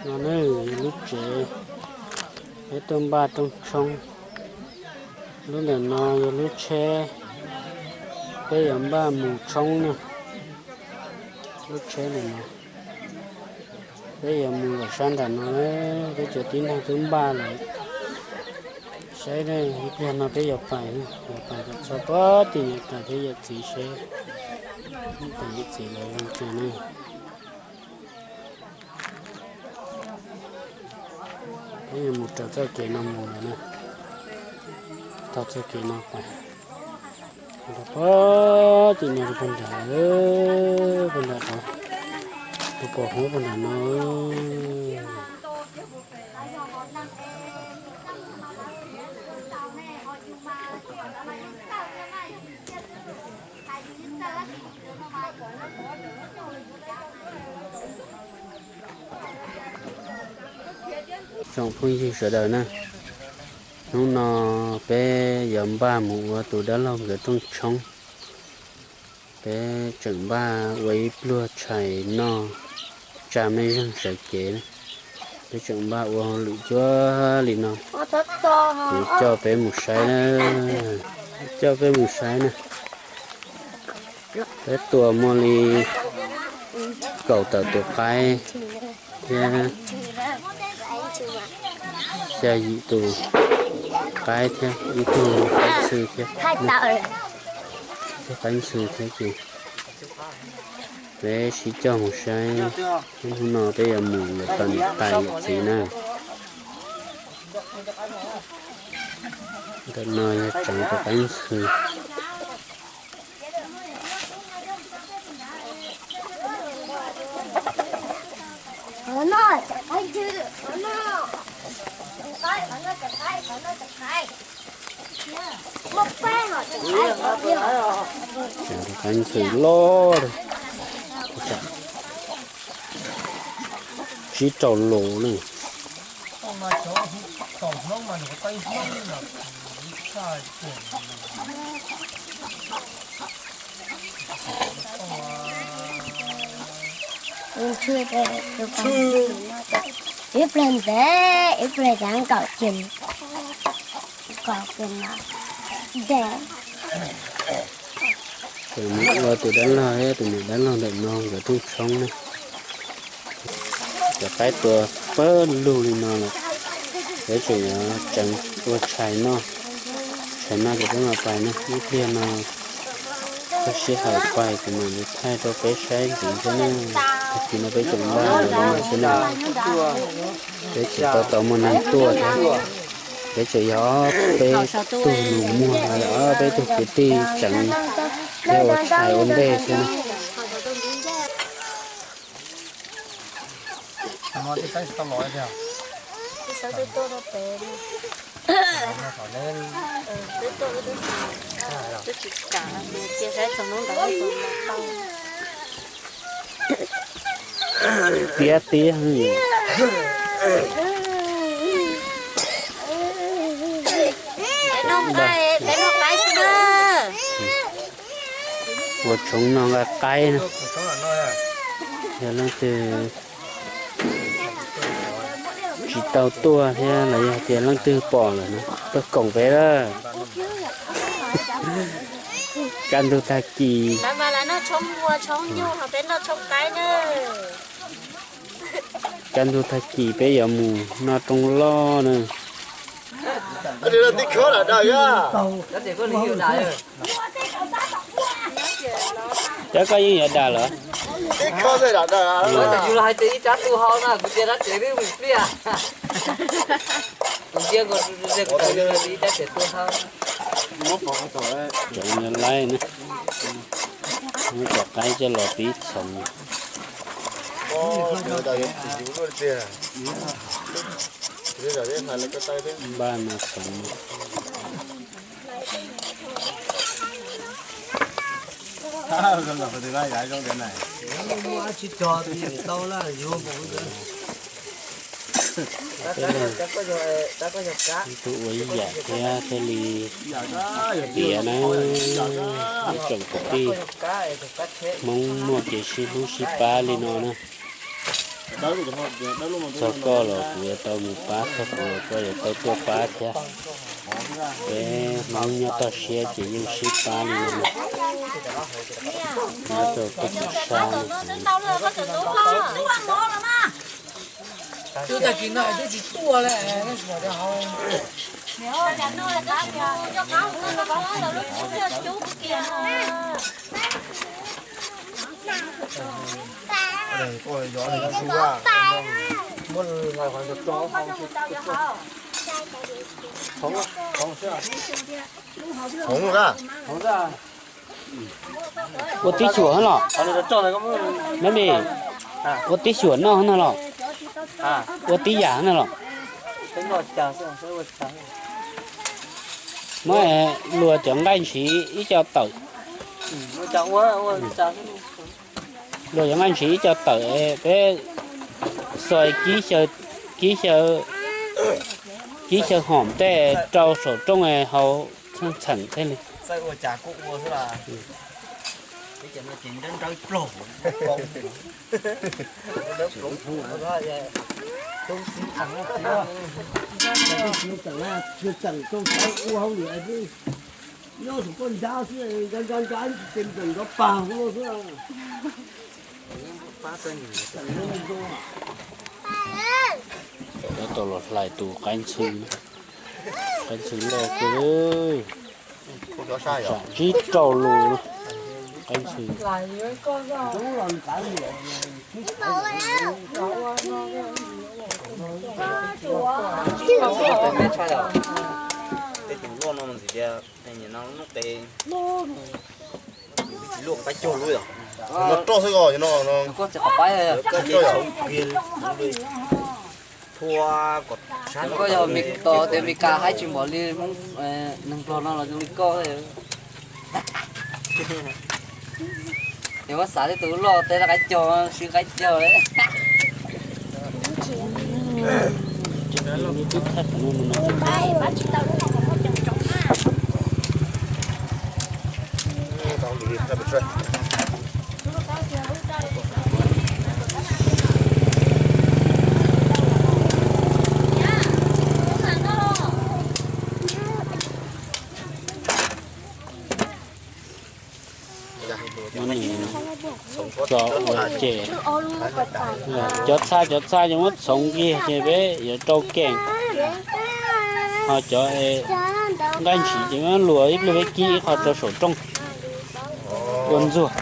No ne, yog lub tsev peb tuaj npaj rooj tshoob. Lub ntawm no yog lub tsheb peb yuav npaj mus tshoob na. Lub tsheb ntawm no peb yuav mus lawm sab nram no, peb cov tib neeg twb npaj lawm. Saib ne, ib pliag no peb yuav pais, yuav pais kom txog puag tim niam tais thiab yawm txiv seb niam tais yawm txiv lawv zoo cas ne. Peb yuav mus raws txoj kev no mus lawm na. Taug txoj kev no pais rau puag tim no, rau puag nram, puag nram, tus pos huab puag nram no. Tsoom phooj ywg sawv daws na, hnub no peb yuav npaj mus ua tus dab laug nkawd rooj tshoob. Peb tseem npaj ua ib pluag tshais noj tsa mej zeeg sawv cev na. Peb tseem npaj ua lwm cuab li no. Kuv coj peb mus saib na, coj peb mus saib na. Peb tua muaj li kaum tawm tus qaib thiab xya yim tus qaib thiab ib tug qaib ntxhw thiab, ib tug qaib ntxhw thiab ces peb sib coj mus saib. Hnub no peb yuav mus lawm tom niam tais yawm txiv na. Ntawm no yog tseem tus qaib ntxhw. Tseem tus qaib ntxhw loj, tsib rau lus na. Ib pliag ntev, ib pliag cav nkaum ceg, nkaum ceg no. Tseem mus ua tus dab laug thiab tus niam dab laug ntawm no nkawd rooj tshoob na. Cov qaib tua pawg lug li no lawm, peb tseem yuav tseev ua tshais noj. Tshais noj ces peb mam pais na, ib pliag no txog sij hawm pais kuv mam li thaij rau peb saib ntxiv thiab na. Tag kis no peb tseem npaj ua li no xwb na, peb tsis tau tau muaj neeg tuaj thiab. Peb tseem yog ob peb tug nus muag, ob peb tug kwv tij tseev thiab ua tshais ua ntej xwb na. Tiab tiab. Ua tshoob noj nqa qaib na. Yog leej twg tsis tau tuaj thiab los yog tias leej twg pom lawm no tuaj koom peb lawm. Kaj ntug tag kis, kaj ntug tag kis peb yuav mus noj rooj loj na. Cov koj yeej yuav dam lawm. Cov laib na, muab cov qaib coj los pib txhoov. Npaj no txhoov. Ib tug ua ib yam thiab thiaj li tiav na. Ib tsoom kwv tij Hmoob muaj kev sib hlub sib pab li no na. Txog koj los kuv yuav tau mus pab, txog kuv los koj yuav tau tuaj pab thiab. Peb Hmoob nyob toj siab ces yeej sib pab li no. Nyob rau teb chaws sab no. Tus tag kis no twb tsis tuaj li. Ua tib xyuas no los? Ua tib xyuas noj no los? Ua tib yam no los? Muab luag cov nqaij ntshiv ib co tawm. Luag cov nqaij ntshiv ib co tawm, peb xos kib xyaw, kib xyaw hom tej rau saum rooj haus txheej txheem thiaj li. Nyob saum koj nrab xwb, nrab nrab nrab ces nrov pag xwb. Tam no tau los hlais tus qaib ntxhw, qaib ntxhw loj kawg, tsib rau lus qaib ntxhw. Tej tus loj no ntxim tias nim no hnub qes tsis luaj qaib cog lub yom. No roj xwb os, no, no. Koj yog tos tias Meskas haib tsis npaum li Hmoob, neeg Nplog no los zoo li koj. Yog muab xav tej tus loj tej qaib cog, siv qaib cog li. Tso ua ces cov txha, cov txha yuav muab txhoov kiag ces peb yuav rau keem. Ho cov nqaij ntshiv ces muab luag ib pliag peb kib ib qho rau saum rooj ua ntxuag.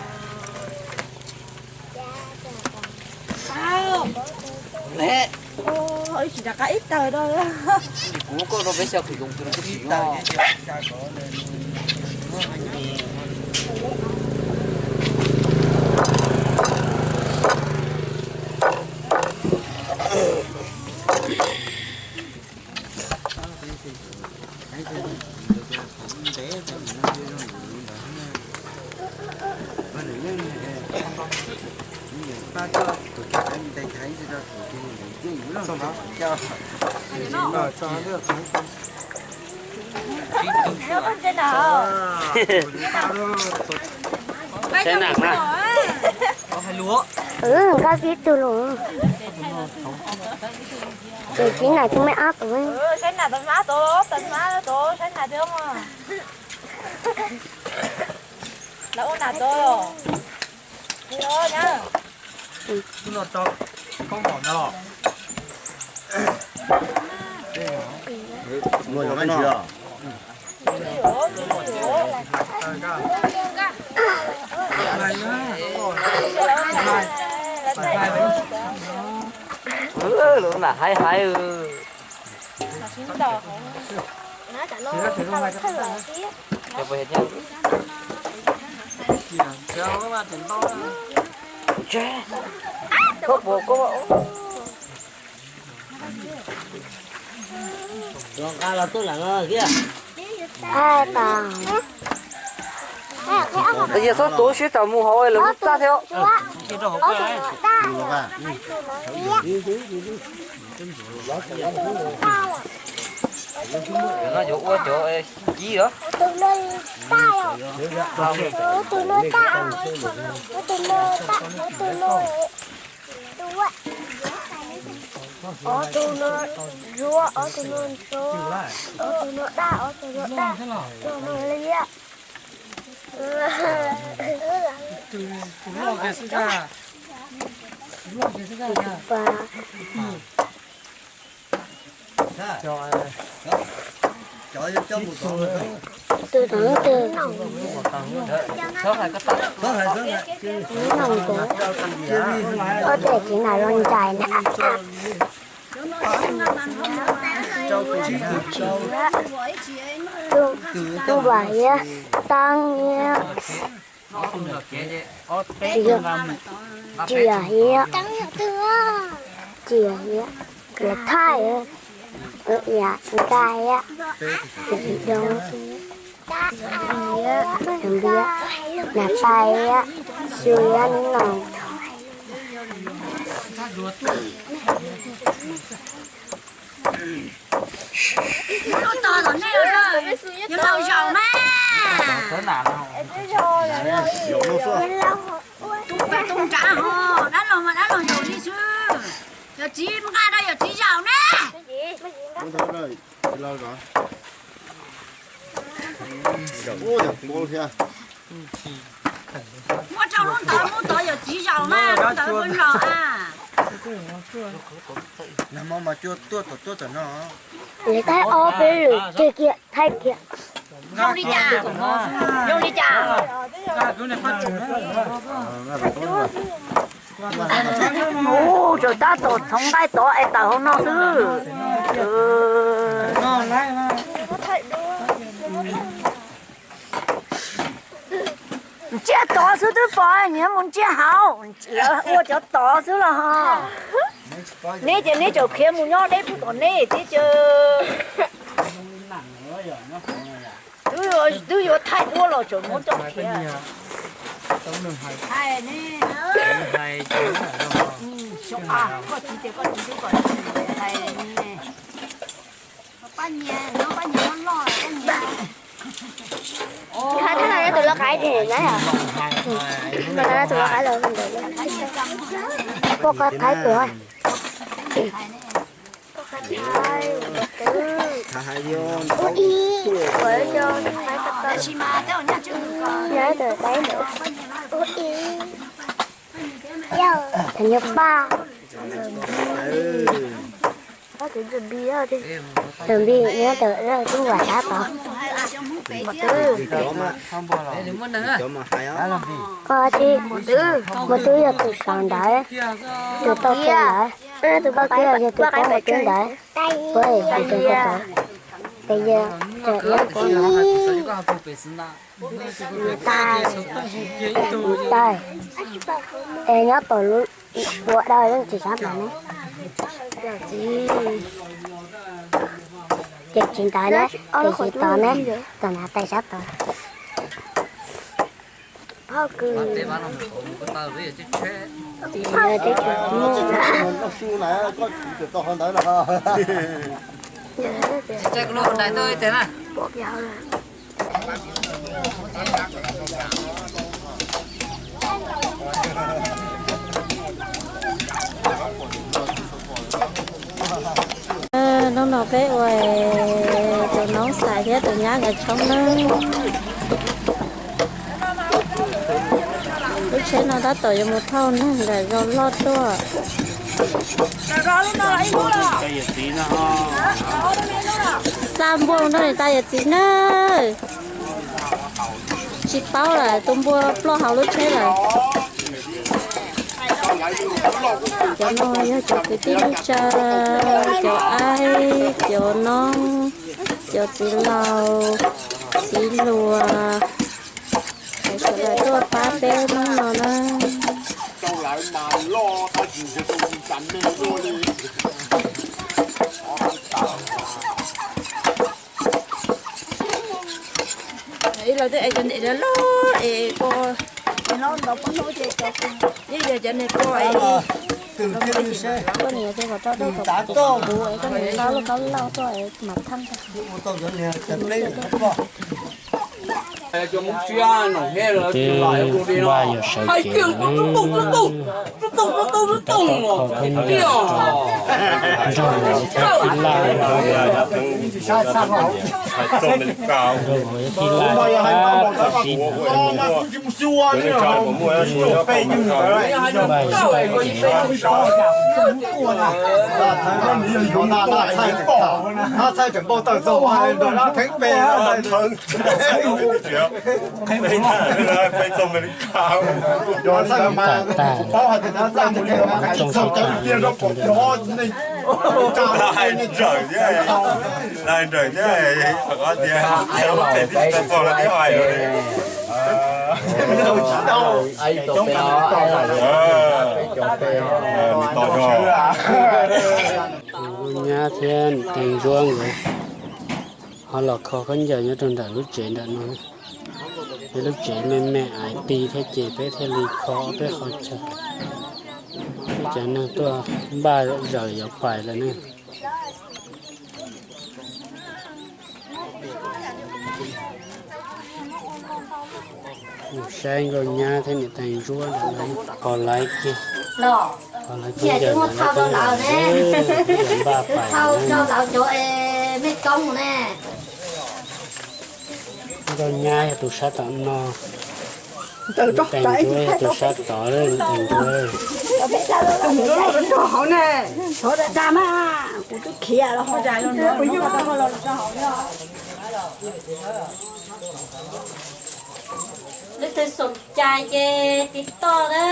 Kuv koj rau peb xyaw qhwv koom kws no kuj tsis yog. Saib nam na. Nkauj tib tug los. Ces tib nam tus me ob tus. Saib nam tus me ob tus, tus me ob tus, saib nam tus. Lawv ua nam tus. Lawv nam haib haib. Yog txhob tuav siab tawm mus hauv lawv lub txaj thiab. No yuav ua cov kib os. Ob tug no ntsuab, ob tug no ntsuab, ob tug no daj, ob tug no daj, ob tug no liab. Tus no twg noj nkuav, ob teg txiv nais los ncaim na. Tub vam thiab, taab thiab, tsias thiab, tsias thiab, kuv thaij, ua ias nqa thiab, kuv txiv doo thiab, tus npiab, nas pais thiab, xyu thiab, nub noog. Lub tog tom nej yuav laus zaum na. Tus pem tus nrad ho, dab laug mas dab laug zaum li xwb. Yawm txiv nqa rau yawm txiv zaum na. Muab rau lub ntawd, lub ntawd yawm txiv zaum na, lub ntawd puas zaum a? Nag hmo mas cua tuaj tom tuaj tom no. Lawv thaij ob peb lwm kiag kiag, thaij kiag. Zoo li cas? Zoo li cas? Ub, tseem tab tom txhoov nqaij tod es tawm hauv no xwb. Ntsiab tod xwb twb pom, nyias mus ntsiab hauv, ua cov tod xwb los ho. Neb ces neb tseem khiav mus nyob deb pug tom neb thiab ces. Twb yuav thaij duab los tseem muab coj khiav. Tus loj qaib, tus loj qaib los, poj qaib tuag. Tus nyuag paj, tus npis nyob tus lawj tub vam sab tod. Tus tub yog tus saum ntawd, tus tau kiag ntawd, tus poj kiag yog tus poj ntawd, puab tus tau, pes yawg tseem iab puab ntawd. Tais, es nyob tom lub ua dawb leej txiv sab tod ne. Ces txiv ntawd ne, ces txiv tod ne, tom nav tais sab tod. Hnub no peb ua tus noob xais thiab tus nyab nkawd tshoob nawb. Lub tsheb no tab tom yuav mus thauj neeg nram zos loj tuaj. Xa npua mus rau niam tais yawm txiv nawb. Tsis paub lawm, tus npua ploj hauv lub tsheb lawm. Cov no yog cov kwv tij neej tsa, cov aib, cov noob, cov txiv laus, txiv hluas, sawv daws tuaj pab peb hnub no na. Ib los twb es cov niam loj loj es ko, ib yog cov niag ko es, koj niam ces kom rau rau kom kuv es koj niam rau lub kab lauj tuaj es mam thaj. Ces Npaj yuav sawv kev lawm. Tab tom kho khaub ncaws nrog Npaj thiab Tij Laj, nrog Npaj thiab Tij Laj tab tom pib ntawd. Npaj yuav sawv kev. Tag tag, tsoom sib tham nyob rau ntawm no. Nkauj Nyab thiab niam tais Ntsuab nkawd ho los kho khaub ncaws nyob rau ntawm lub tsev ntawm no. Peb lub tsev me me ais ti thiab ces peb thiaj li kho peb qhov chaw. Peb cov neeg tuaj npaj zaws yuav pais lawm ne. Mus saib Nkauj Nyab thiab niam tais Ntsuab ntawm lawv qos laiv kiag. Qos laiv kiag ntawm lawv, npaj pais. Nkauj Nyab yog tus sab tom no, niam tais Ntsuab yog tus sab tod, niam tais Ntsuab. Leej twg xoom cai ces tiv toj na,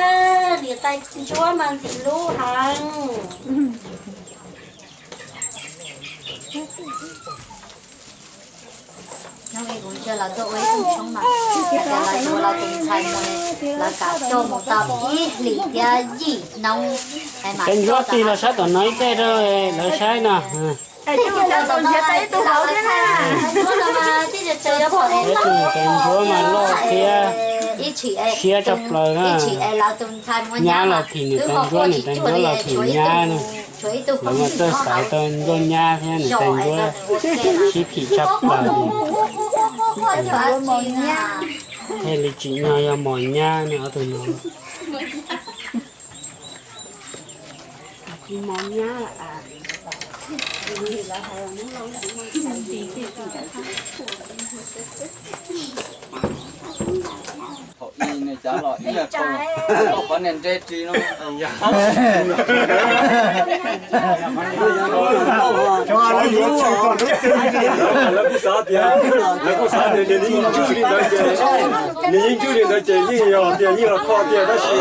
niam tais Ntsuab mas ntxim hlub heev. Hnub ib kuv ntsia lawv tuaj ua ib rooj tshoob mas, ces lawv yuav los tus ntxhais mus, lawv kam coj mus tau ib hlis thiab yim hnub. Tais Ntsuab tig los sab tom no ib teg rau lawv saib no. Tais Ntsuab mas loj thiab siab tshaj plaws na. Nyab los phim niam tais Ntsuab, niam tais Ntsuab los phim nyab na. Lawv mas txawj xaiv tau Nkauj Nyab thiab niam tais Ntsuab sib phim tshaj plaws li. Thiaj li tsim nyog yog mos nyab ne ob tug no. Thaum ib ne cav los ib yam rau qhov niag ntsej ris no. Lawv kuj xav tias, lawv kuj xav tias nws yeej ntsuj li ntawd ces, nws yeej ntsuj li ntawd ces yeej yog tias yeej los kho tiag tab sis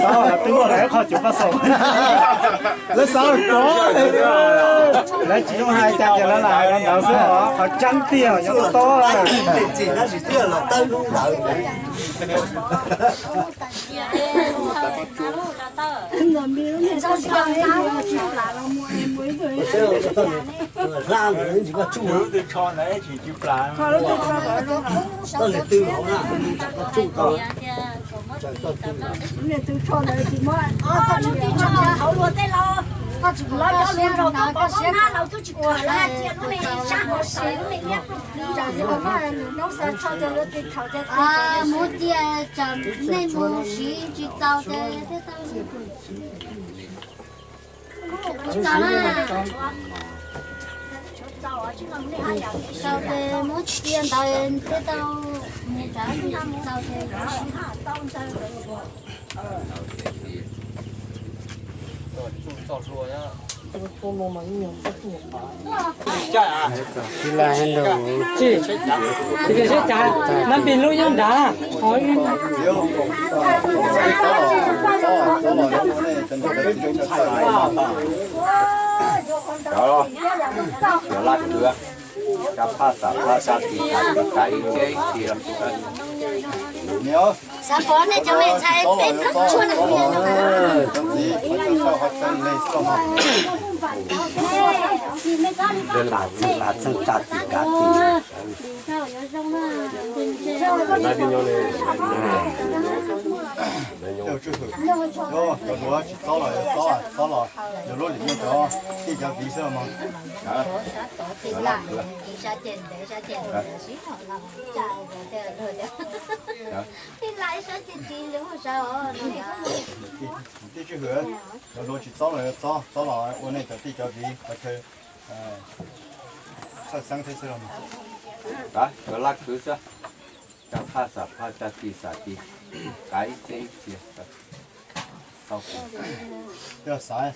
lawv xav kom lawv tsis zoo hais cas ces lawv lam hais li ntawd xwb os. Qhov tseeb tiag nyob toj. Muab cia tsam nej mus siv tsis txaus ces thiaj tau. Txaus na. Txaus ces muab cia ntawd thiaj tau. Txaus ces Tij Laj thiab Nraug Vauv. Tsis, tsis, tsis, tsis, mas pis lub nyob nrad. Xav pom nej cov me ntxhais peb tub tshuaj na. Lam txheej tsa tim kav tim. Cov hluas tsis txob los yuav txob, txob los yuav luaj li nej cov tij cov viv xwb los mas. Tij Tswj Hwm, cov hluas tsis txob los yuav txob, txob los ua nej cov tij cov viv qhov chaw txhawj xeeb thiab xwb los mas. Yuav laj khwv xwb, cog phaj xam phaj, cog tis xam tis, qav ib txhiab ib txhia. Yog xav,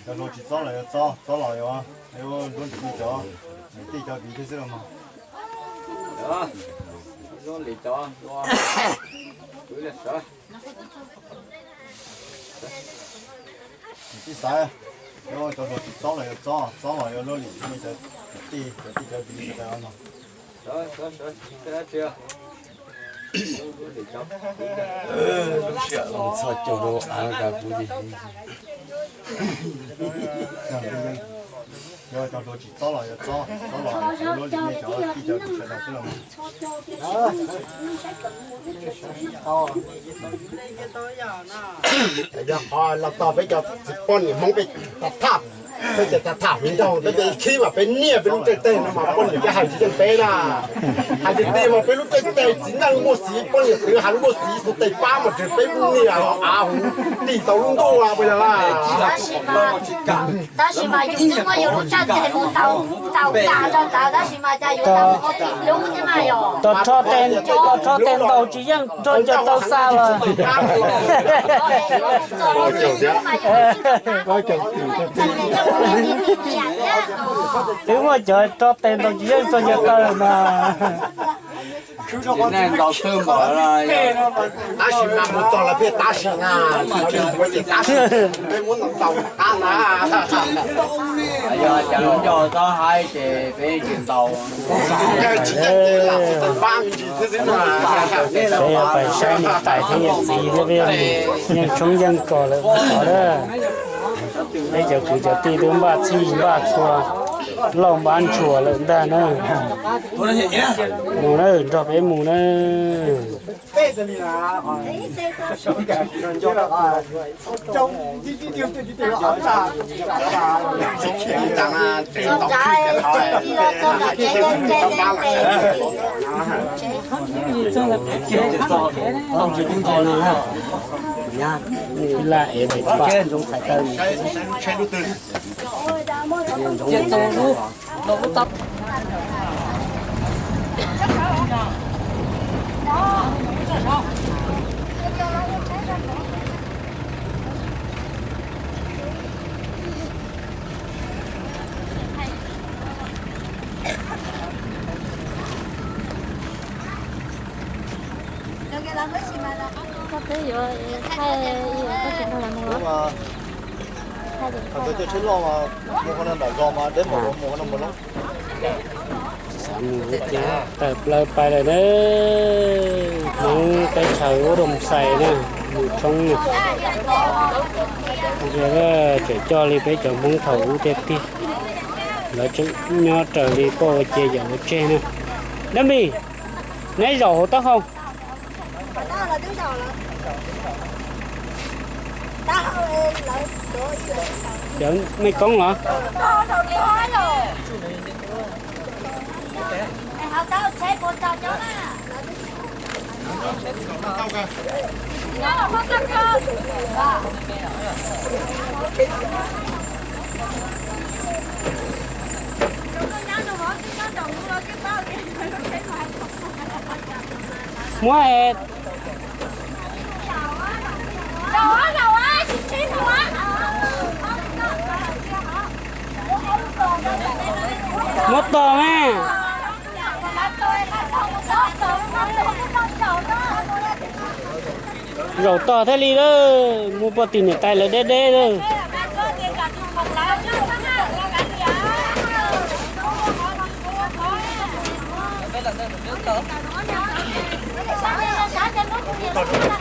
cov hluas tsis txob los yuav txob, txob los yuav luaj li nej cov tij cov viv thiab xwb los mas. Luaj li cov hluas, kwv lawm sawv. Tij xav, cov hluas tsis txob los yuav txob, txob los yuav luaj li nej cov tij cov viv sawv daws no. Lub sij hawm los txog caug rau av tas kuv ces, yog cov hluas tsis txob los yuav txob, txob los yuav luaj li nej cov tij cov viv sawv daws xwb los mas. Yog qhov los tog peb cov txiv poj niam Hmoob peb tas thaj, peb ces tas thaj hluas nraug peb ces khib mas peb niaj peb lub tsev teg no mas poj niam peb hais tsis yeej peb na. Hais tiag tiag mas peb lub tsev teg txiv neej muaj xiv, poj niam kwv hais lub muaj xiv xu tes pab mas ntshe peb niaj los av huv tig tau lub ntuj puas yog? Tab sis mas yus twb muab yus lub tsev teg mus ntaus ntaus tas rau ntawd tab sis mas cas yuav tau ua tim lub thiab mas yog. Tau rho tes, tau rho tes ntaus tsis yeej rho ncaws tau xa los. Twb muaj cov rho tes ntaus tsis yeej rho ncaws tau mas. Tab sis mas mus txog lawv pheej tab sis na, tab sis peb muab ntaus qab na. Yog cas lub ncauj txhob haib ces peb tsis ntaus. Peb pais saib niam tais thiab niam txiv thiab peb yeej tshoob yeej kos lawm qhov na. Peb cov kwv cov tij twb npaj txhij npaj txhua, lauj npab ntshua lawm ntag na. Mus na, nrog peb mus na. Laj es pam. Koj twb yuav thaij ib yam koj tsis nrog lawv mus los? Thaij ces koj tsheb loj mas mus qhov no nram zos mas deb npaum mus qhov no mus lawm. Xav mus thiab, tawm plaws pais lawm na. Hmoob teb chaws ub Doos Xais na, mus tshoob na. Tseem coj li peb cov Hmoob thaum ub tiag tiag, lawv tseem nyob raws li poj ua cia yawm ua tseg na. Dab Npis, neb zaum hauv taub hau. Cov mej koob los? Muab es. Muab tog mas. Zaum tog thiaj li lawm, muaj poj tim niam tais lawv deb deb lawm.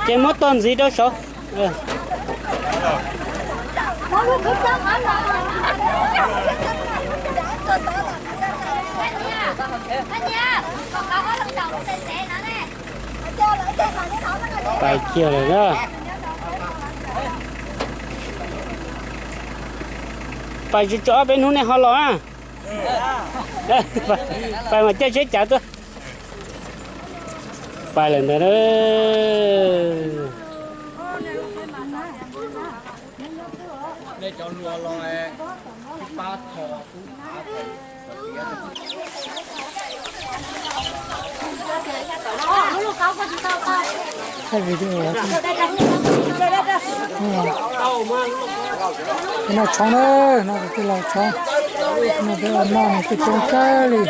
Ces muab tog ntxiv rau saud. Pais kiag lawm na. Pais tsis tso ob peb hnub nej ho los na. Pais mas caij tsheb cav tuaj. Pais lawm ntawd na. Noj tshoob na, no kwv tij laug tshoob, no peb ua noj no kuj coob kawg li.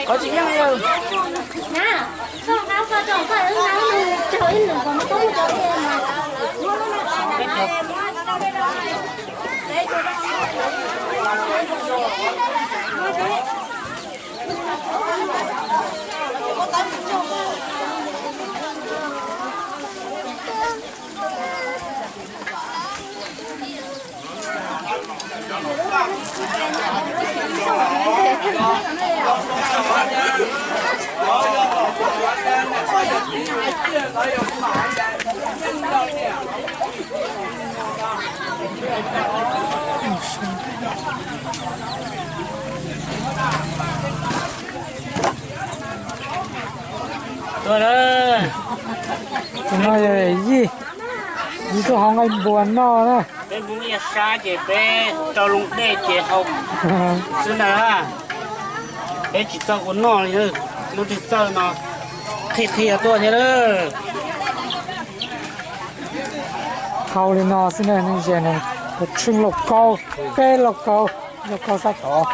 Qhov tsis yeej. Tus no yog yij, yij tuaj hau nqaij npua noj na. Peb Hmoob ib sab ces peb rau loo dej ces hau xwb ntag. Peb tsis txawj ua noj li, lub twg txawj no qhia qhia tuaj thiab lawm. Hau li no xwb na, nej ze no, kuv tsheej lauj kaub, peb lauj kaub, lauj kaub sab tod,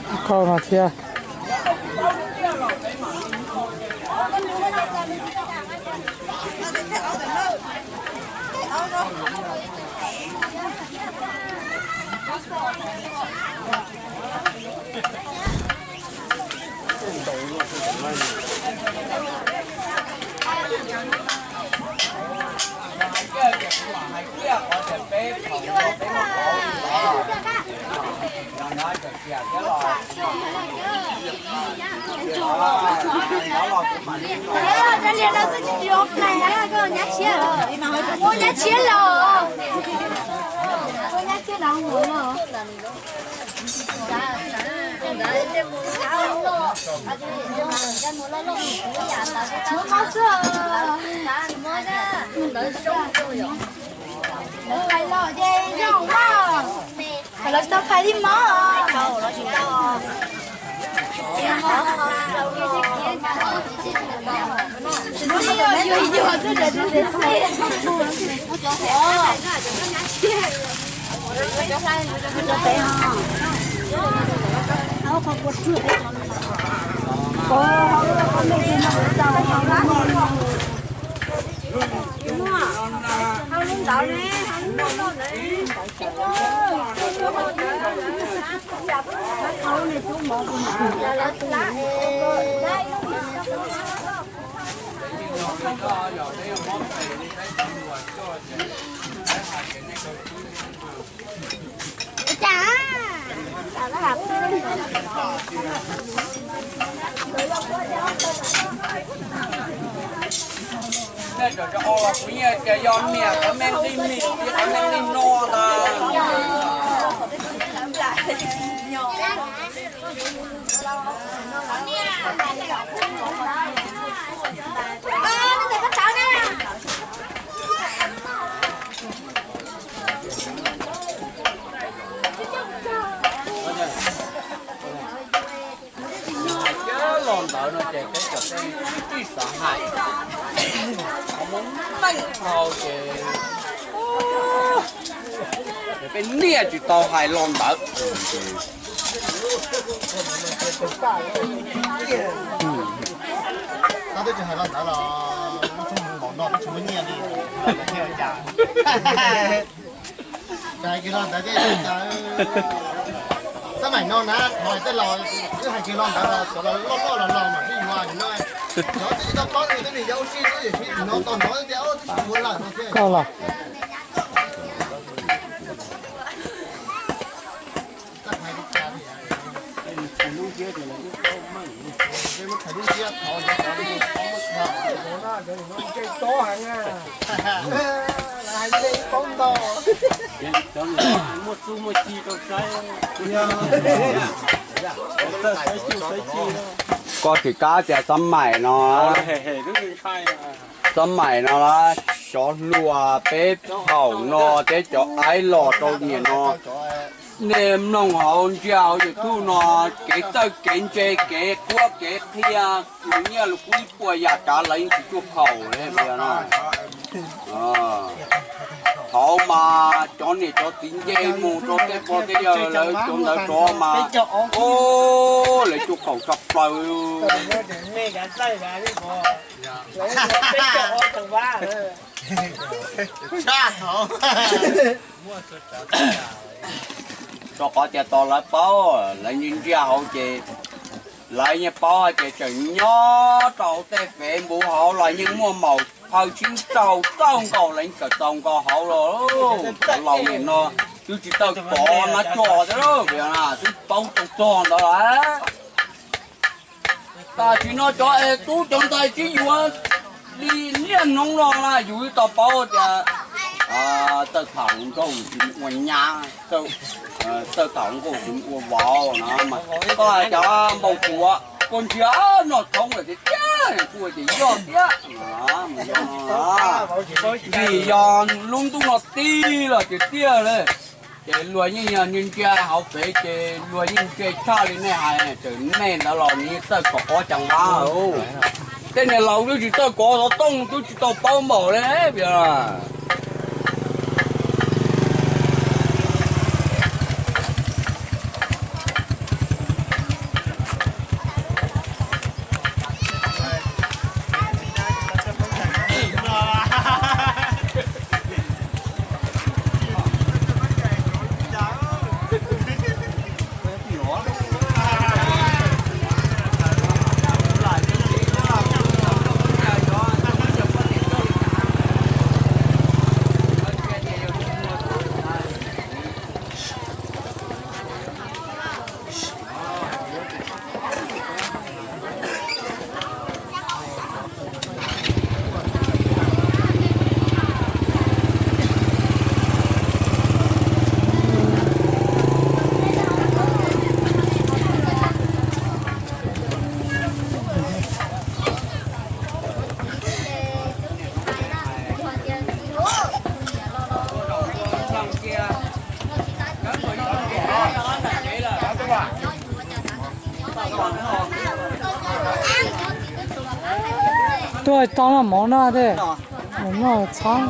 lauj kaub no thiab. Lawv tsis tau phais li mov. Nej cov cov o los kuv yeej tias yog niam qhov me nqi mis thiab qhov me nqi no ntag. Hais tias los ntawd no ces peb cov tij xav hais, qhov muaj meej dhau ces Peb niaj tsis tau hais los ntawd. Twb tsis hais los ntawd los tsis muaj nyiaj li, los thiaj cas. Hais kiag los ntawd thiaj cas. Xab maim no na, thov tej laus twb hais kiag los ntawd los cov loj loj los los mas twb yuav no. Cov twb tsis tau paub li, twb nws yog ua si lub yam si no tau hnov tias twb tsis muaj lawm no thiab. Koj los. Koj tsis kab tias xab maim no, xab maim no xyov hluas peb thaum no thiab cov aib los rau niam no. Nej mloog hauv ntsia hauv YouTube no, kev txawj kev ntse kev qhuab kev qhia, lus nyiaj lus kub ib puas yam tsav lawv yeej tsis cuaj khaum li no. Thaum mas cov niam cov txiv nce mus rau tej pog tej yawg lawv cov ntawd rov mas, lawv cuaj khaum tshaj plaws. Rau qhov tias tos lawv paub, lawv ntsia ntsia hauv ces lawv yeej paub hais tias tseem nyob rau hauv tej Facebook hauv los yeej muaj maum phaw tsib rau txaus nkaus, lawv yeej kawm txaus nkaus hauv los. Cov laus nim no twb tsis txawj kov nab cog thiab, twb paub tau txog ntawd lawm. Tam sim no cov es tub cov ntxhais tsis yuav li niaj hnub no na, yus twb tau paub tias txawj tham hluas nraug tsis mus ua nyab, txawj tham hluas nkauj tsis mus ua vauv no mas koj hais cov npau suav koj ntsia noj tshoob lawm tiag tiag, kuj tias yog thiab. Vim yog lub ntuj no tij los tiag tiag li. Ces luag yeej yog ntsia ntsia hauv pem ces luag yeej ntse tshaj li nej hais, txawm nej ntawd los nws yeej txawj kov qhov cas mas. Tej niag laus twb tsis txawj kov xov tooj twb tsis tau paub npaum li. Tuaj tau noj mov noj thiab, noj txhob.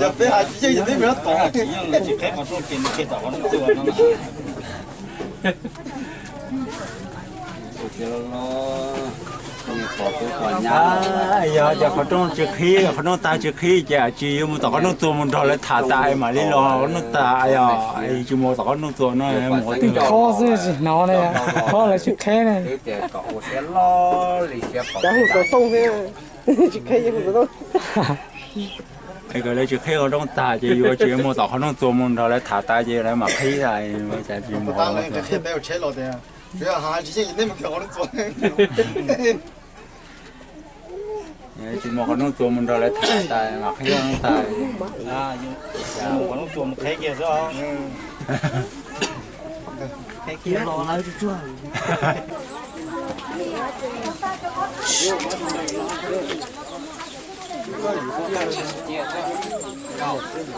Yog peb hais tsis yeej yog peb mus tom. Yog cov qhov rooj tsis qhib, qhov rooj tag tsis qhib ces tsis yuav mus tom qhov rooj txuas mus nrog lawv tham tas mam li los qhov rooj tag. Yog tsis mus tom qhov rooj txuas no mus qhov twg. Khob xwb tsis hnov ne, khob lawv tsis qheb ne. Cov hu xov tooj thiab, tsis qheb hu xov tooj. Es kom lawv tsis qhib qhov rooj tag ces yuav tsis muaj tom qhov rooj txuas mus nrog lawv tham tas ces lawv mam qhib tas. Tsis muaj qhov rooj txuas. Tsis muaj qhov rooj txuas mus nrog lawv tham tas mam qhib qhov rooj tag. Qhov rooj txuas mus qhib kiag xwb.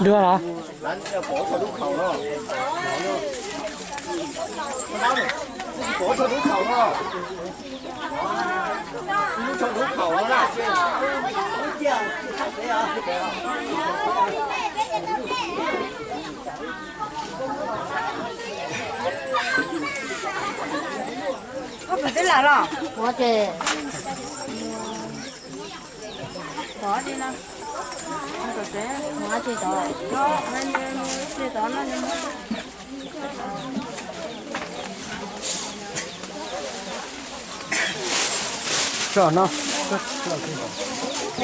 Dua los? Koj puas twb lawm los? Ua ces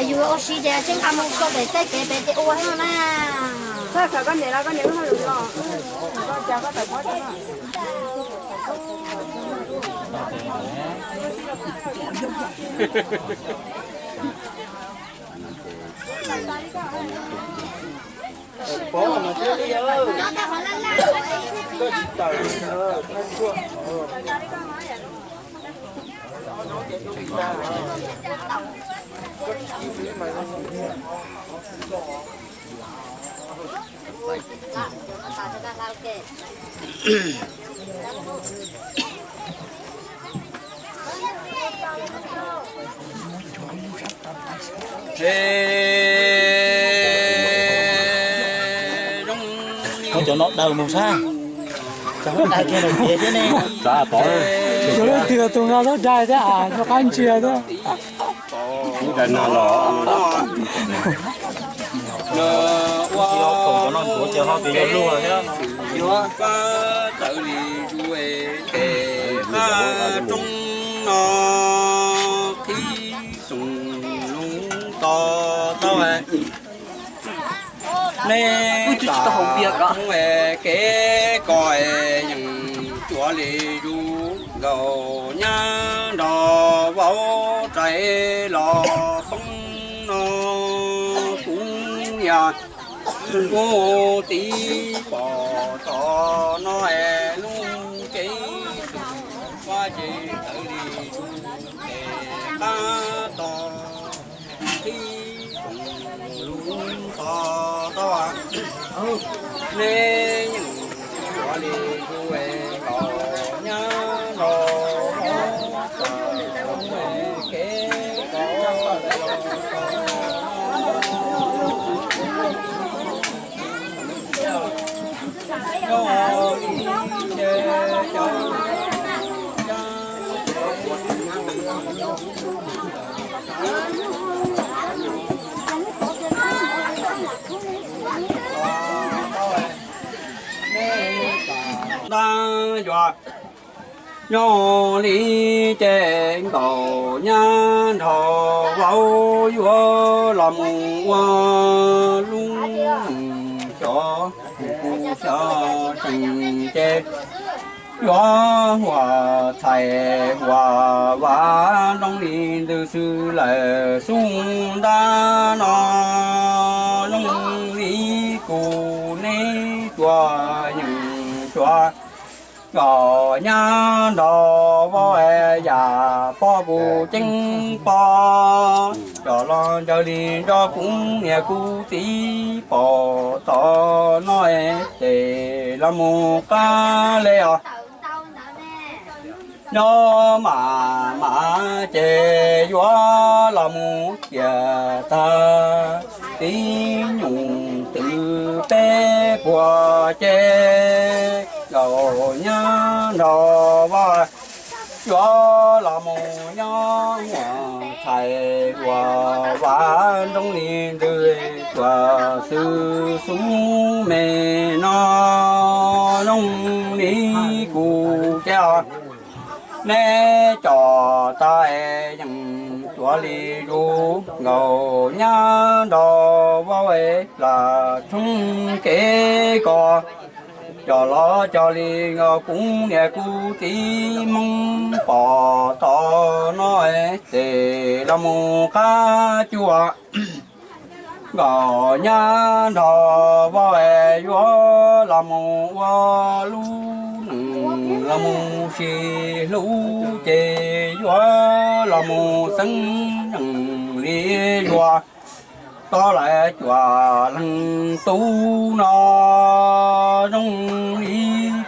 Yus ua si ces tseem nqa mus tso pem tej kev pem ces ua no na. Txhob khaws koj niam los, koj niam lub hauj lwm los, koj cas koj tawm pob tso. Cov no daws mus sab, cov daws kiag daws tiav thiab ne. Cov leej twg tus nqa zaub dai thiab, noj qab ntsia thiab. Ua txawv li zus es qab roob no qhib tsoom lub to taub. Nej tau hauv npias kom kev ko yeej cuav li zus, nkaus nyab nrog vauv rais los poob no kuv yog kuv txiv pom tod no es lub kev tus kuab ces txawv li zus es qab to qhib tsoom lub to taub. Nej yeej cuav li zus es nkaus nyab nrog vauv rais los kev ko Ntag yog nyob li ces nkaus nyab nrog vauv yuav los mus ua lub xyov, xyov tsees ces yuav huam txhais huam vam nroo li ntws xwb lawm xub ntab no. Zoo li kuv neb tsuas yeej tsuas nkaus nyab nrog vauv yam pob vus ceeb pob coj los ncaws li nrog kuv niam kuv txiv pom tod no ces los mus qab li os. Nyob mas mas ces yuav los mus ciam tag tib nyuj twm peb puag ces nkaus nyab nrog vauv yuav los mus nyob huam txhais huam vam nroo li ntws tuaj xwb xub me no. Zoo li kuv ces neb coj tas yeej tuaj Cog li zus nkaus nyab nrog vauv es plam tshoob kev kos, cog los cog li nkaus kuv niam kuv txiv Hmoob pom tos no es ces los mus qab cuaj. Nkaus nyab nrog vauv es yuav los mus ua lub neej los mus sib hlub ces yuav los mus xeeb zeej li yuav tau lawv cuaj leeg tub no. Zoo li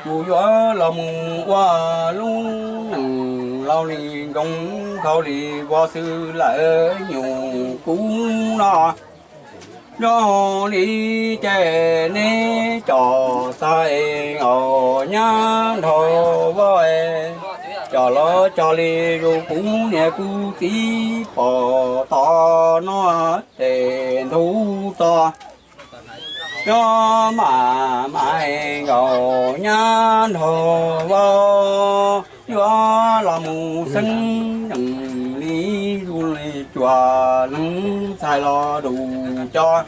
kuv yuav los mus ua lub neej laus li nkoos khaus li vos xwb lawm nyuam kuv no. Zoo li ces neb cov xav es nkaus nyab nrog vauv es cog los cog li zus kuv niam kuv txiv pom tos no ces ntub to. Cov mam mam es nkaus nyab nrog vauv yuav los mus xeeb zeej li zus li cuaj leeg txhais los dus cov.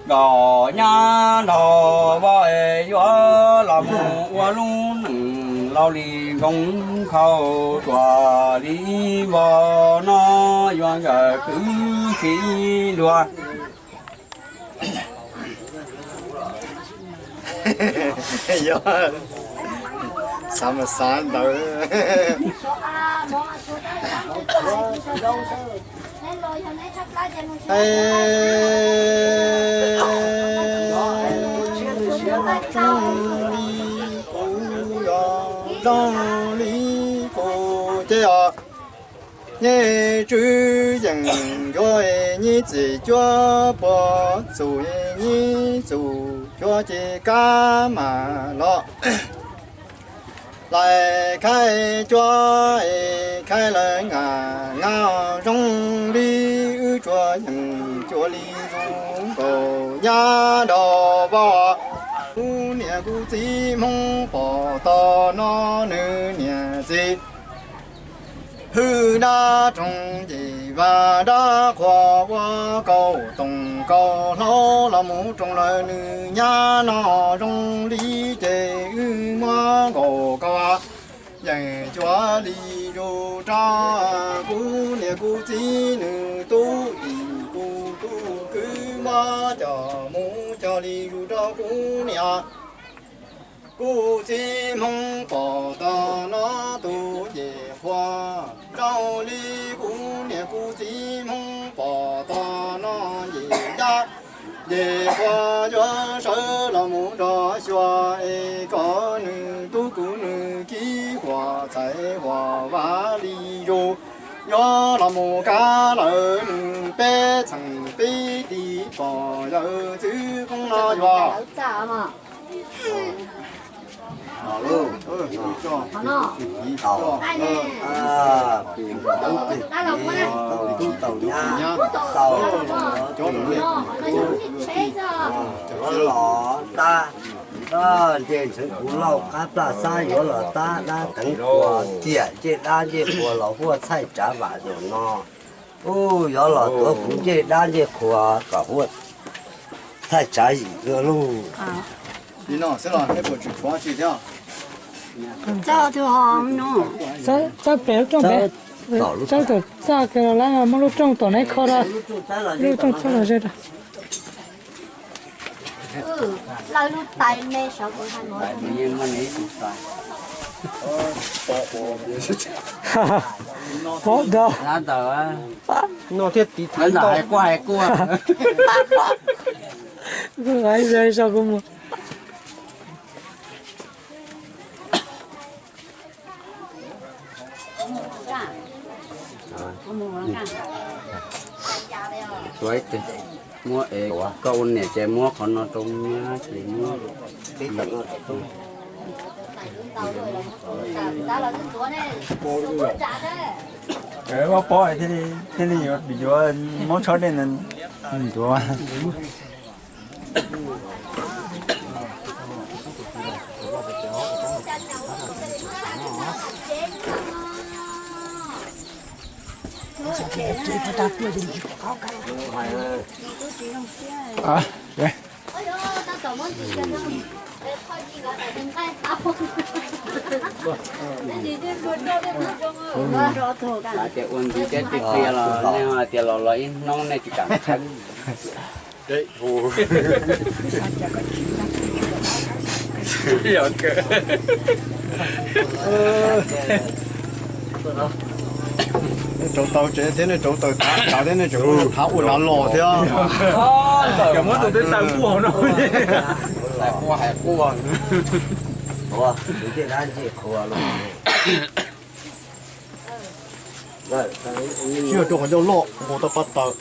Nkaus nyab nrog vauv es yuav los mus ua lub neej laus li nkoos khaus cuaj li vos no yuav nkawd kwv tsis luag. Yog xav mas xav ntawd. Zoo li kuv ces os, nyiaj tswv yees yuav nyiaj txiag cuab puag txug nyiaj txug cuab ces kab mas los lais khaib cuab es khaib lawv nqa nqa. Zoo li wb tsuas yeem cuab li zus nkaus nyab nrog vauv. Kuv niam kuv txiv Hmoob pom tos no nws niam txiv hwj dab roog ces vaj dab qhuas ua kaum toom kaum hlau los mus roos lawm nws nyab no. Zoo li ces wb muab nkaus kaum yeem cuab li zus rau kuv niam kuv txiv nws tub, kuv tub kwv muab coj mus cog li zus rau kuv niam kuv txiv Hmoob pom tos no tus ces qhuas. Zoo li kuv niam kuv txiv Hmoob pom tos no ces yaj ces qhuas yuav sawv los mus nrog xyuas es kom nws tub kuv nws kib huam txhais huam vaj li zus. Yuav los mus kab lawm nws peb txheem peb tis pom yawm txwv koob no yuav tau tub tau nyab tau los tab, nce ntseev kuv lauj qab plaj xab yuav los tab dab teev qhuas tiam ncej dab ncej qhuas los huaj txhaij tsav vam zaum no. Ub, yuav los tuav kuv ncej dab ncej qhuas kom huaj txhaij tsav yim dua lauj. Txawb pem lub rooj pem, txawb kom txaj kiag los lawm muab lub rooj tom neb kho rau, lub rooj txhob los ze rau. Pob dog. No thiaj tiv thaiv ntau. Hais quaj hais quaj. Kuv hais zoo kuv mus. Muab es koj ua niam ces muab qhov no rau nyab ces muab. Muab pob thiaj li yuav muab tshob dej ntawd ntuav. Tias ua ntxiv thiab tiag tiag los nej hais tias los los ib hnub nej tsis kam thawb. Nej rauv taws tsev thiab nej rauv taws tav thiab nej tseem ua thav ua lav los thiab. Cov muab tus twb taws quaj hauv no. Quaj hais quaj. Siab rau qhov ncauj loj nkaus tau pab taws.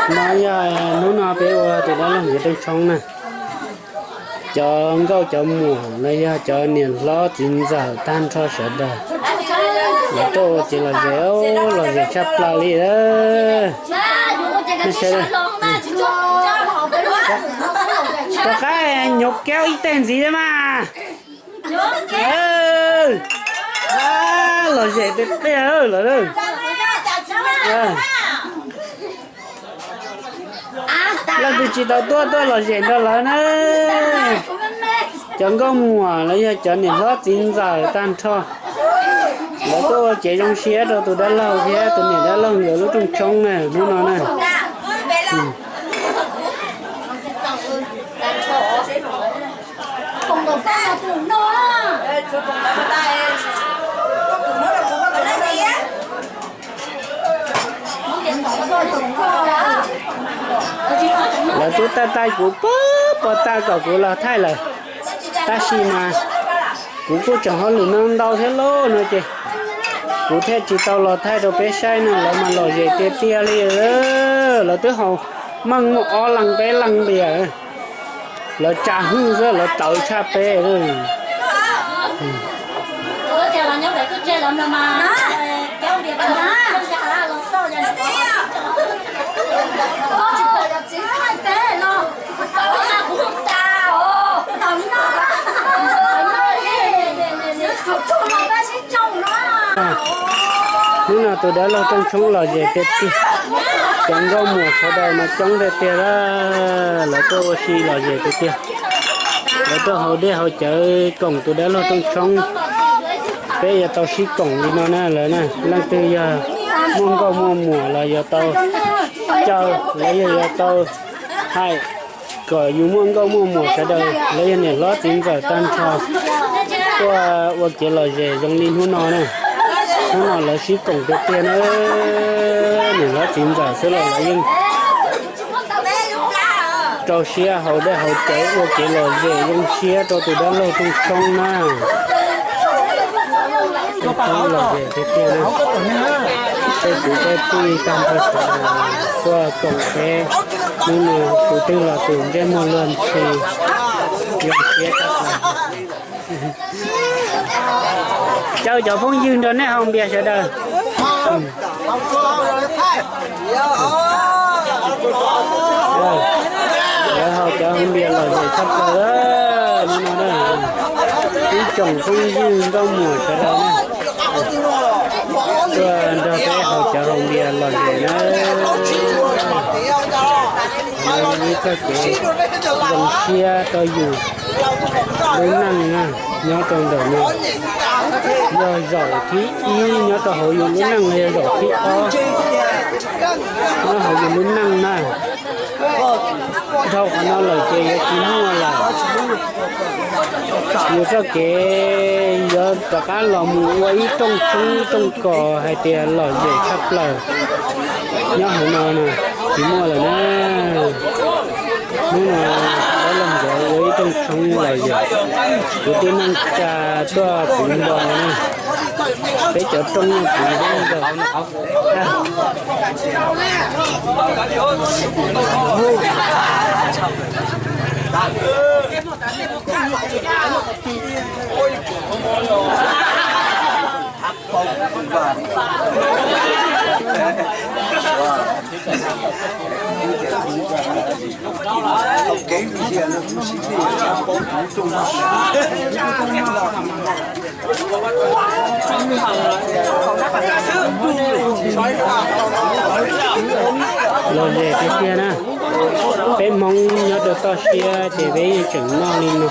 No yog hnub no peb ua tus dab laug ntawd rooj tshoob na. Cov nkauj cov muam los yog cov niam hlob txiv ntxawm tag nrho sawv daws, lawv tuaj ua kev lom zem, lom zem tshaj plaws li. Rov qab nyuv kiab ib teg ntxiv thiab mas. Lom zem tiag tiag lawm. Leej twg tsis tau tuaj tuaj lom zem nrog lawv na. Cov nkauj muam los yog cov niam hlob txiv ntxawm tag nrho, lawv tuaj ua kev zoo siab rau tus dab laug thiab tus niam dab laug nkawd lub rooj tshoob na hnub no na. Lawv twb taij taij kuv puag puag ta kom kuv los thaij lawm, tab sis mas kuv kuj tseem hauj lwm no ntau thiab lauj no ces kuv thiaj tsis tau los thaij rau peb saib no. Lawv mas lom zem tiag tiag li. Lawv twb haus meej muaj ob leeg peb leeg npias, lawv tsa hwj xwb lawv tawv tshaj peb. Hnub no tus dab laug rooj tshoob lom zem tiag tiag, cov nkauj muam sawv daws mas coob tiag tiag, lawv tuaj ua si lom zem tiag tiag. Lawv tuaj haus dej haus cawv koom tus dab laug rooj tshoob, peb yuav tau sib koom li no na lawv na. Leej twg yog muaj nkauj muaj muam los yuav tau caw, los yog yuav tau hais kom yus muaj nkauj muaj muam sawv daws los yog niam hlob txiv ntxawm tag nrho tuaj ua kev lom zem zoo li hnub no na. Hnub no lawv sib koom tiag tiag na, niam hlob txiv ntxawm xwb los lawv yeej rau siab haus dej haus cawv ua kev lom zem zoo siab rau tus dab laug rooj tshoob na. Rooj tshoob lom zem tiag tiag na. Tej kwv tej tij tag nrho sawv daws tuaj koom peb, hnub no tus twg los tus ntsej muag luag ntxhi, zoo siab tshaj plaws. Caw cov phooj ywg nrog nej haus npias sawv daws. Lawv haus cov haus npias lom zem tshaj plaws hnub no na. Ib tsoom phooj ywg nkauj muam sawv daws na, tuaj nrog peb haus cov haus npias lom zem na. Ib txoj kev zoo siab rau yus lub neej na, nyob rau ntawm no yog zaum thib ib nyob rau hauv yus lub neej los yog zaum thib ob nyob hauv yus lub neej na. Dhau qhov no lawm ces yuav tsis muaj lawm. Yus txoj kev yuav rov qab los mus ua ib rooj tshoob ib rooj kos hais tias lom zem tshaj plaws nyob hauv no na, tsis muaj lawm na. Hnub no dab laug nkawd ua ib rooj tshoob lom zem, kwv tij neej tsa tuaj puv npo na. Peb cov rooj no kuv ntawd. Lom zem tiag tiag na. Peb Hmoob nyob rau toj siab ces peb yeej tseem noj li no,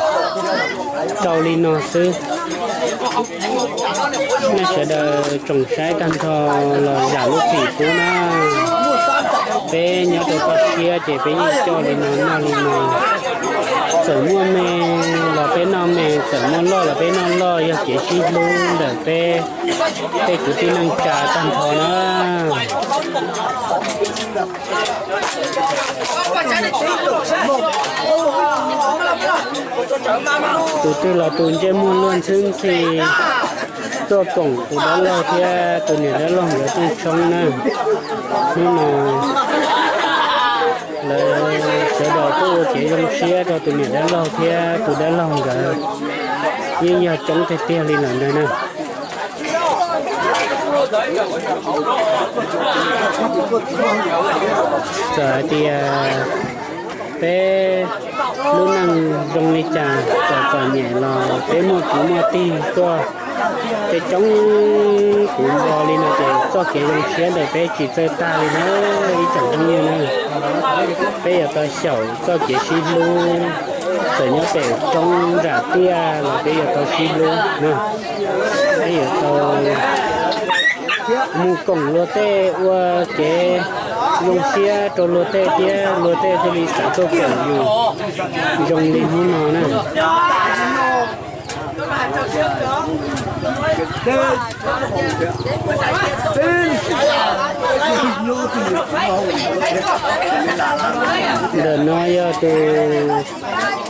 rau li no xwb. Nej sawv daws tsoom saib tag nrho los zam lub txim pub na. Peb nyob rau toj siab ces peb yeej coj li no noj li no. Txawm muaj me los peb noj me, txawm muaj loj los peb noj loj, yog kev sib hlub ntawm peb tej kwv tij neej tsa tag nrho na. Tus twg los tus ntsej muag luag ntxhwb ntxhi tuaj koom tus dab laug thiab tus niam dab laug nkawd rooj tshoob na. Hnub no lawv sawv daws kuj ua kev zoo siab rau tus niam dab laug thiab tus dab laug nkawd, yeej yog coob tiag tiag li lawm ntag na. Txawm hais tias peb lub neej zoo li cas, txawm txom nyem los peb muaj kwv muaj tij tuaj coob coob kuv npo li no ces txoj kev zoo siab ntawm peb tsis txawj tag li na ib tsoom phooj ywg na. Peb yuav tau xyaum txoj kev sib hlub, txawm nyob pem roob nram tiaj los peb yuav tau sib hlub na. Peb yuav tau mus koom luag tej, ua kev zoo siab rau luag tej thiab luag tej thiaj li xav tuaj koom yus zoo li hnub no na. Ntawm no yog tus,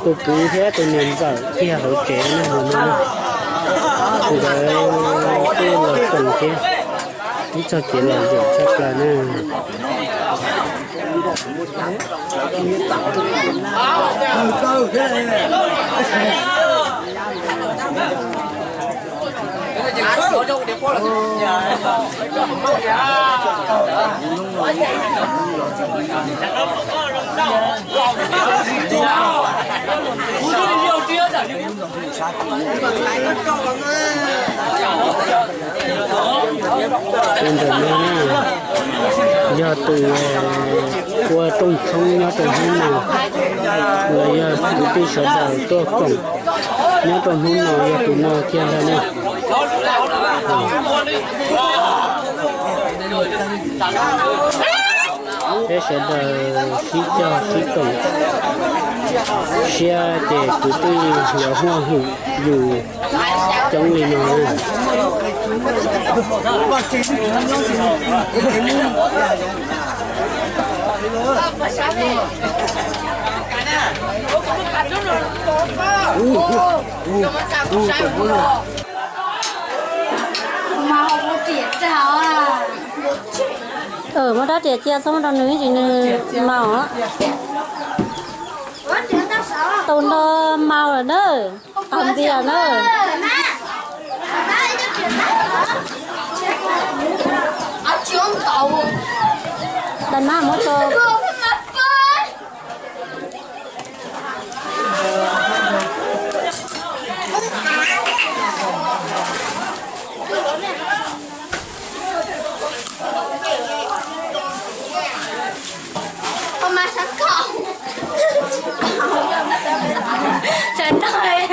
tus kwv thiab tus niam ntxawm kiag hauv tsev na, nkawd kuj los koom thiab, ib txoj kev lom zem tshaj plaws na. Tus ntawm no na, yog tus ua rooj tshoob nyob rau hnub no, los yog kwv tij sawv daws tuaj koom nyob rau hnub no yog tus no kiag ntag na. Peb sawv daws sib cog sib koom siab ces kwv tij yuav huaj hwm yus coob li no. Muab rab riam cia txhob muab rau nws, tsis nws mau. Tus no mau lawm na, qos ntiag na. Tais mab muab rau. Sawv daws,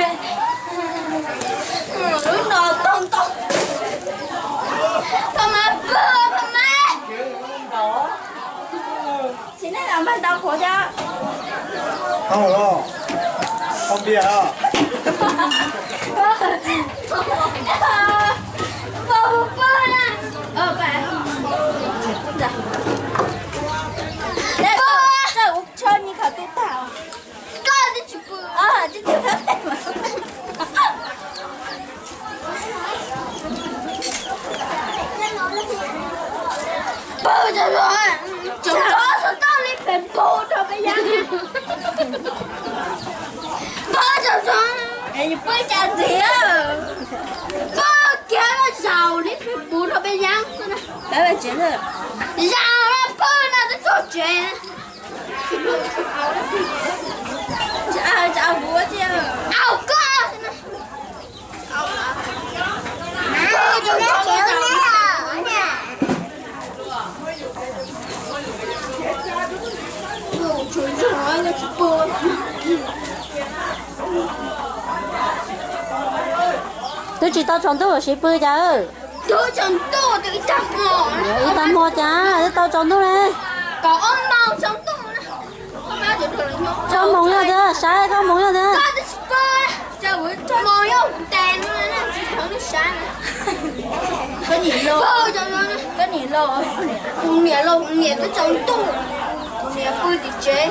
lub no tau ntau, tau mas pw, pw mas. Tsis nej los npaj ntau qhuav thiab. Tau los, tau npias os. Pw pw na. Tsawg ua tshaw nyi khav twb tag. Koj twb tsis pw. Twb tsis pw. Pw tsaug zog, tsaug zog, tau li peb pub rau peb yeeb. Pw tsaug zog, pw cas ntxiv, pw kiag zaum li peb pub rau peb yeeb. Zaum pw no twb txog tsev. Au koj. Twb tsis tau tsaus ntuj los sis pw cas? Twb tsaus ntuj, twb ib tag hmo. Ib tag hmo cas twb tau tsaus ntuj ne? Kaum ob moos tsaus ntuj. Koj moos yog tias saib, koj moos yog tias. Moos yog tes no, tsis thov nej saib. Koj niam los, kuv niam los, kuv niam twb tsaus ntuj, kuv niam pw tim tsev,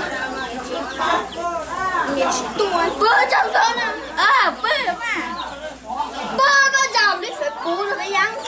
kuv niam tsis tuaj, pw tsaug zog na. Pw mas, pw koj zaum li peb pub rau peb yeeb.